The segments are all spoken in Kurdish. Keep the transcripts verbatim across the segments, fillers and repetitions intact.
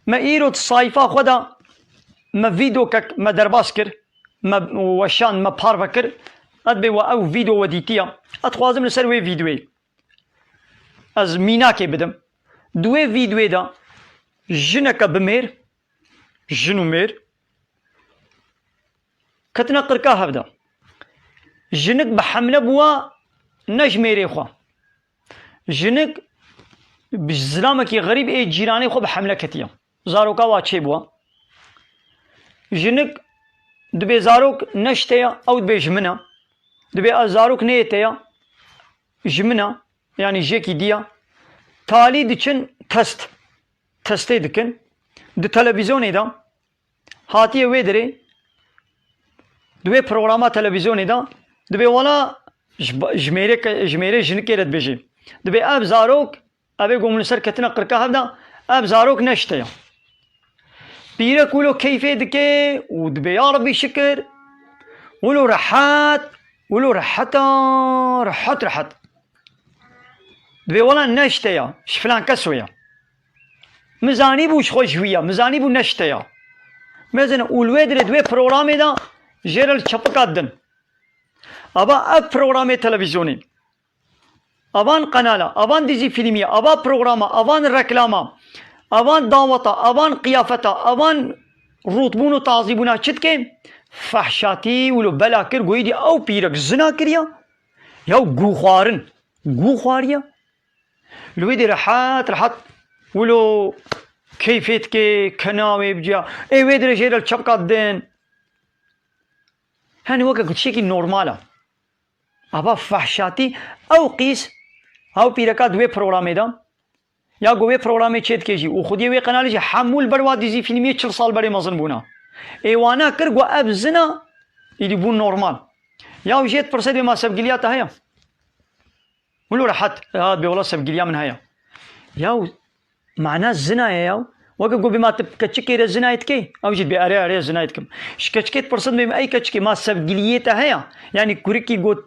Me îro di sayfa xwe de me vîdokek me derbas kir, me weşand, me parve kir. Ez dibê we ew vîdo we dîtiye. Ez dixwazim li ser wê vîdoyê ez mînakê bidim. Di wê vîdoyê de jineke bi mêr, jin û mêr, ketine qirka hev de. Jinik bi hemle bûwa ne ji mêrê xwe. Jinik bi zilamekî xerîb ê cîranê xwe bi hemle ketiye. Zaroka wa çêbûwa. Jinik dibê zarok ne ji te ye, ew dibê ji min e. Dibê ev zarok neyê te ye, ji min e, yanî ji yekî dî ye. Talî diçin test. Testê dikin. Di televîzyonê de hatiye wê derê, di wê programa televîzyonê de dibê wela ji ba-, ji mêrê ke-, ji mêrê jinikê re dibêjê. Dibê ev zarok, ev ê ku min li ser ketine qirka hev de, ev zarok ne ji te ye. Pîrek wilo keyfê dike û dibê ya Rebî şikir, wilo rehet, wilo reheta, rehet, rehet. Dibê wela ne ji te ya, ji filan keso ya. Min zanîbû ji xwe ji wî ya, min zanîbû ne ji te ya. Mezin û li wê dirê di wê programê de jê re li çepika din. Ava ev programê televîzyonê, avan qenala, avan dizî fîlmî, ava programa, avan reklama, avan daweta, avan qiyafeta, avan rûtbûn û tazîbûna çi dike? Fehşatî wilo bela kir, goyî dî ew pîrek zina kiriya, ya gû xwarin, gû xwariya. Li wê dê rehet, rehet wilo keyfê dike, kena wê biciya. Ê wê dirê jê re li çepka din. Hani weke ku tiştekî normal e. Ava fehşatî, ew qîs, ew pîreka di wê programê de, ya ku wê programê çê dike jî û xwediyê wê qenalê jî hemû li ber wa dizî fîlmiyê çil sal berê mezin bûna. Ê wana kir ku ev zina, îdî bûn normal. Ya jê dipirse dê ma sevgiliya te heye? Wilo rehet, ya dibê wela sevgiliya min heye. Ya mana zina ye ya. Weke ku bê ma tu keçikê re zinayê dikey, ew jî dibê erê, erê zinayê dikim. Ji keçikê dipirsin dibê ey keçikê ma sevgiliyê te heye? Yanî kurikî got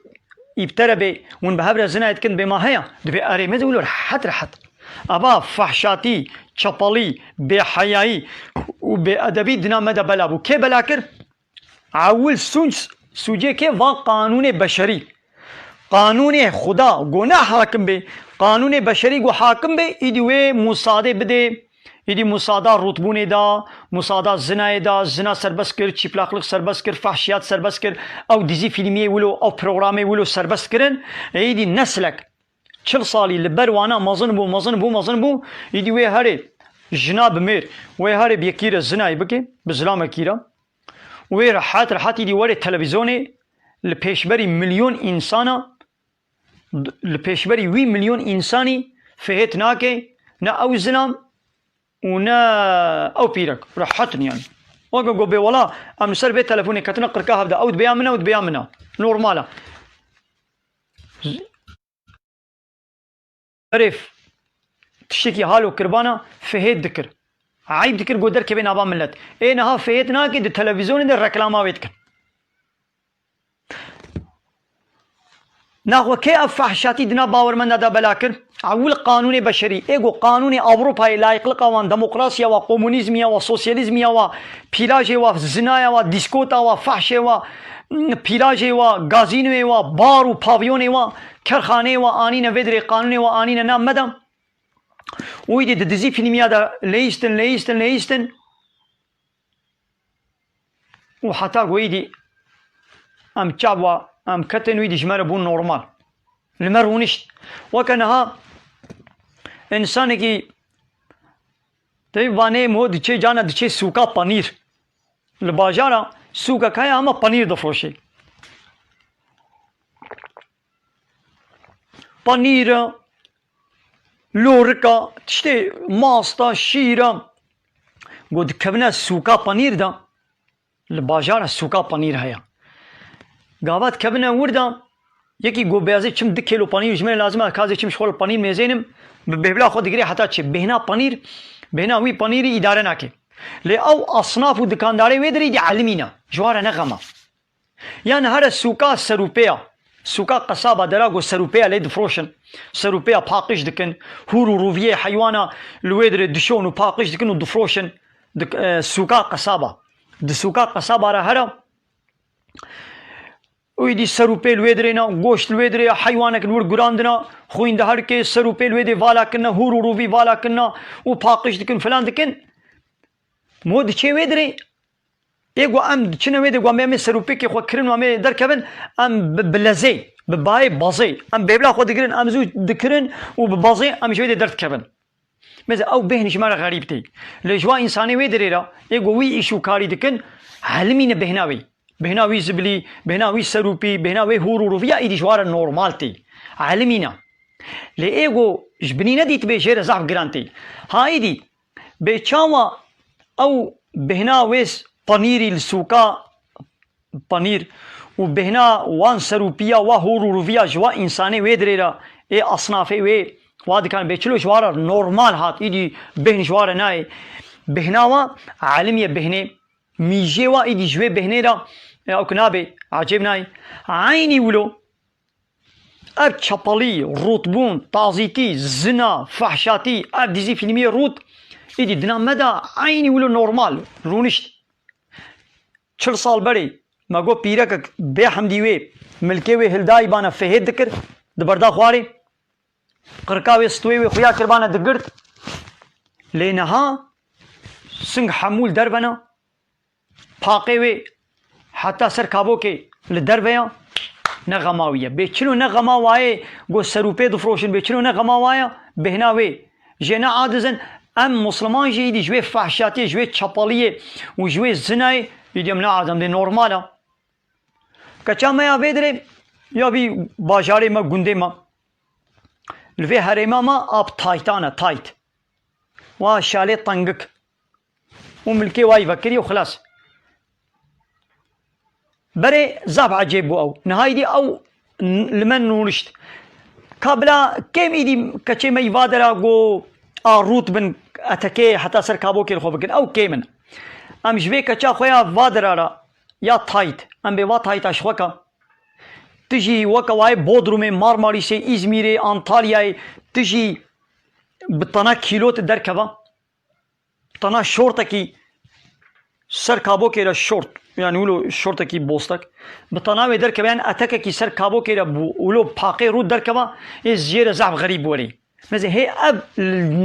îptere bê, hûn bi hev re zinayê dikin dibê ma heye? Dibê erê, mezin wilo rehet rehet. Ava fehşatî, çepelî, bêheyayî û bêedebî dina me de bela bû. Kê bela kir? Ewil sûc, sûcê kê va qanûnê beşerî. Qanûnê Xuda go ne hakim bê. Qanûnê beşerî go hakim bê, îdî wê musadê bidê. Îdî musada rûtbûnê da, musada zinayê da, zina serbest kir, çîplaqlik serbest kir, fahşiyat serbest kir, ew dizî fîlmiyê wilo, ew programê wilo serbest kirin. Îdî neslek çil salî li ber wana mezin bû, mezin bû, mezin bû. Îdî wê herê jina bi mêr, wê herê bi yekî re zinayê bike, bi zilamekî re. Wê rehet rehet îdî were televîzyonê li pêşberî milyon însana, li pêşberî wî milyon însanî fihêt nake, ne ew zilam û ne ew pîrek. Rehet in yani. Weke ku bê wela em li ser vê telefonê ketine qirka hev de, ew dibeya min e, ew dibeya min e. Normal e. Berê tiştekî halo kirbana fihêt dikir. Eyb dikir ku derkevê nava millet. Ê niha fihêt nake, di televîzyonê de reklama wê dikin. Naxwe kê ev fehşatî dina bawermenda de bela kir? Ewil qanûnê beşerî, ê ku qanûnê Ewropayê, layîqlika wan, demokrasiya wa, komunîzmiya wa, sosyalîzmiya wa, pîlajê wa, zinaya wa, dîskota wa, fehşê wa, pîlajê wa, gazînoyê wa, bar û pavyonê wa, kerxaneyê wa anîne vê dirê, qanûnê wa anîne nav me de. Û îdî di dizî fîlmiya de leyîstin, leyîstin, leyîstin. Û heta ku îdî em çawa em ketin, wî dî ji me re bûn normal. Li me rûnişt. Weke niha însanekî tevî vanê mo diçê cana diçê sûka panîr. Li bajara sûkek heye hema panîr difroşê. Panîr e, lorika, tiştê masta, şîr e. Got dikevine sûka panîr de, li bajara sûka panîr heye. Gava dikevine wir de, yekî got beyazê çim du kêlo panîr ji min re lazim e, kazê çim ji xwe li panîr mêzênim, bi bêhvila xwe digirê heta çê. Bêhna panîr, bêhna wî panîrî îdare nake. Lê ew asnaf û dikandarê wê dirî dî elimîne. Ji wa re ne xema. Yan here sûka serûpêya. Sûka qesaba dera ku serûpêya lê difroşin. Serûpêya paqij dikin. Hûr û rûviyê heywana li wê dirê dişon û paqij dikin û difroşin. Dik-, e, sûka qesaba. Di sûka qesaba re here. Û îdî serûpê li wê dirê ne, goşt li wê dirê ye, heywanek li wir gurandina, xwîn diherike, serûpê li wê dê vala kirine, hûr û rûvî vala kirine û paqij dikin, filan dikin. Mo diçê wê dirê, ê ku em diçine wê dê, ku em ê serûpêkê xwe kirin û em ê derkevin, em bi, bi lezê, bi bayê bazê, em bêbla xwe digirin, em zû dikirin û bi bazê em ji wê dê derdikevin. Mesela ew bêhn ji me re xerîb tê. Lê ji wa însanê wê dirê re, ê ku wî îş û karî dikin, helimîne bêhna wî. Bêhna wî zibilî, bêhna wî serûpî, bêhna wê hûr û rûviya îdî ji wa re normal tê. Helimîne. Lê ê ku ji binî nedîtibê jê re zehf giran tê. Ha îdî, bê çawa ew bêhna wê s-, panîrî li sûka panîr û bêhna wan serûpiya wa hûr û rûviya ji wa însanê wê dirê re ê asnafê wê wa dikan bê çilo ji wa re normal hat, îdî bêhn ji wa re nayê. Bêhna wa elimiye bêhnê, mîjê wa îdî ji wê bêhnê re, e, ew ki nabê, ecêb nayê. Eynî wilo, ev çapalî, rûtbûn, tazîtî, zina, fehşatî, ev dizî fîlmiyê rût, îdî dina me de eynî wilo normal rûnişt. Çil sal berê me got pîrekek bê hemdî wê milkê wê hildayî bana fihêt dikir, di berda xwarê. Qirka wê stûyê wê xuya kir bana digirt. Lê niha sing hemû li derve ne. Paqê wê heta ser kabokê li derve ya. Ne xema wî ye. Bê çilo ne xema wayê, got serûpê difroşin, bê çilo ne xema waya, bêhna wê. Jê ne aciz in, em Musliman jî îdî ji wê fehşatiyê, ji wê çapaliyê û ji wê zinayê, îdî em ne aciz, em dê normal a. Keça me ya vê dirê, ya vî bajarê me, gundê me. Li vê herêma me ap taytan e, tayt. Wa şalê tengik. Û milkê wayî vekirî û xilas. Berê zaf ecêb bû ew. Niha îdî ew n-, li me nûnişt. Ka bila kêm îdî keçê me yî va dera ku a rût bin etekê heta ser kabokê li xwe bikin. Ew kêm in. Em ji vê keça xwe ya va dera re ya tayt. Em bê va tayta ji xwe ka. Tu jî weke wayê Bodrumê, Marmarîsê, Îzmîrê, Antalyayê, tu jî bi tana kîlot derkeva. Tana şortekî ser kabokê re şort, yani wilo şortekî bostek, bi tana wê derkeve, yani etekekî ser kabokê re bû, wilo paqê rû derkeva, ê jê re zehf xerîb werê. Mesela hê ev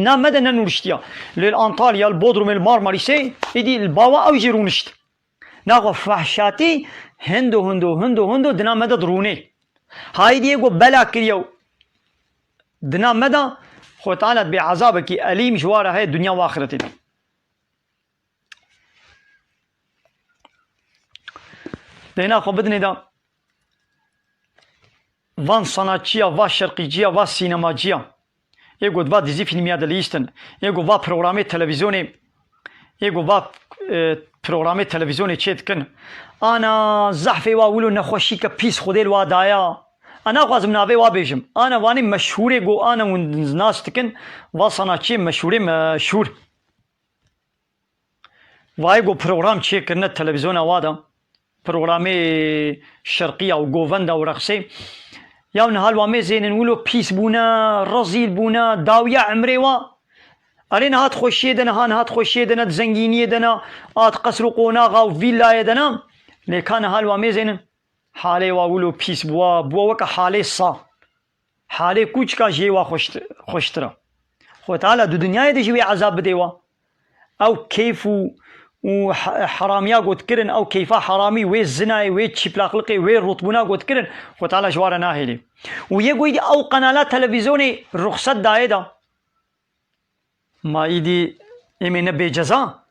na me de nenûriştiya. Lê li Antalya, li Bodrumê, li Marmarîsê, êdî li bawa ew jî rûnişt. Naxwe fehşatî hindo, hindo, hindo, hindo dina me de dirûnê. Haydiyê ku bela kiriye û dina me de, Xwe Teala dibê ezabekî elîm ji wa re heye dinya û axiretê de. Dêna xwe bidinê de van sanatçiya, va şerqîciya, va sînemacîya. Ê got va dizî fîlmiya dilîstin. Ê got va programê televîzyonê. Ê got va, e, programê televîzyonê çê dikin. Ana zehfê wa wilo nexweşîke pîs Xwedê li wa daya. A naxwazim navê wa bêjim. Ana vanê meşhûrê got ana hûn nas dikin. Va sanatçiyê meşhûrê meşhûr. Vayê got program çêkirine televîzyona wa de. Programê şerqiya û govenda û reqsê. Ya niha li wa mêzênin wilo pîs bûne, rezîl bûne, dawiya emrê wa. Erê niha di xweşiyê de ne, ha niha di xweşiyê de ne, di zengîniyê de ne, a di qesr û qonaxa û vîllayê de ne. Lê ka niha li wa mêzênin. Halê wa wilo pîs bûwa, bûwa weke halê sa. Halê kûçika jê wa xweşt-, xweştir e. Xwe Teala di dinyayê de jî wê ezab bidê wa. Ew keyf û, û he-, heramiya got kirin, ew keyfa heramî, wê zinayê, wê çîplaqliqê, wê rûtbûna got kirin, Xwe Teala ji wa re nahêlê. Û yê goyî ew qenala televîzyonê ruxset dayê da. Ma îdî êmê ne bê ceza?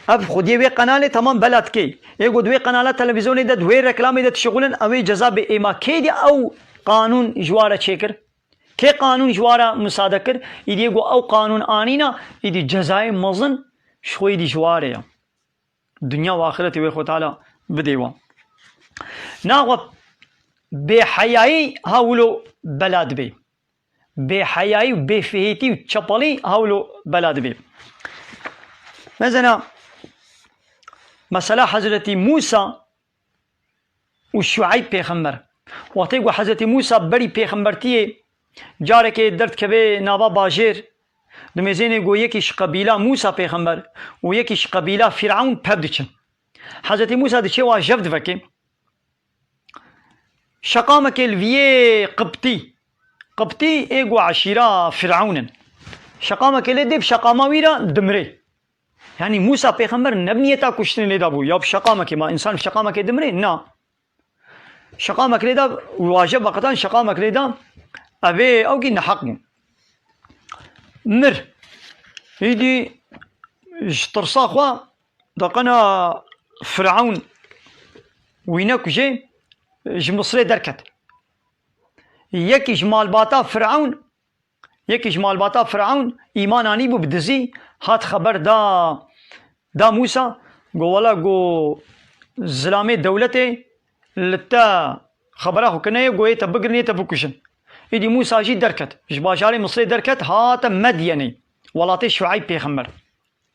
Ev xwediyê wê qenalê temam bela dikê. Ê got wê qenala televîzyonê de, di wê reklamê de dişixulin, ew ê ceza bê. Êma kê dî ew qanûn ji wa re çêkir? Kê qanûn ji wa re misade kir? Îdî ê got ew qanûn anîna, îdî cezayê mezin ji xwe îdî ji wa re ye. Dinya û axiretê wê Xwe Teala bidê wan. Naxwe bêheyayî ha wilo bela dibê. Bêheyayî û bêfihêtî û çepalî ha wilo bela dibê. Mesela, mesela Hezretî Mûsa û Şueyb pêxember. Wextê ku Hezretî Mûsa berî pêxembertiyê carekê derdikeve nava bajêr, dimêzênê ku yekî ji qebîla Mûsa pêxember û yekî ji qebîla Fîrewn pev diçin. Hezretî Mûsa diçê wa jev diveke. Şeqamekê li viyê Qibtî. Qibtî ê ku eşîra Fîrewn in. Şeqamekê lê dê bi şeqama wî re dimrê. Yanî Mûsa pêxember ne bi niyeta kuştinê lê da bû. Ya bi şeqamekê ma însan bi şeqamekê dimrê? Na. Şeqamek lê da, waje veqetan şeqamek lê da, evê ew kî neheq bû. Mir. Îdî ji tirsa xwe deqena Firewn wî nekujê ji Misrê derket. Yekî ji malbata Firewn, yekî ji malbata Firewn îman anîbû bi dizî, hat xeber da, da Mûsa, got, wela, got, zilamê dewletê li te xebera xwe kirine ye, got, yê te bigirin, yê te bikujin. Îdî Mûsa jî derket. Ji bajarê Misrê derket, hate Medyenê, welatê Şueyb pêxember.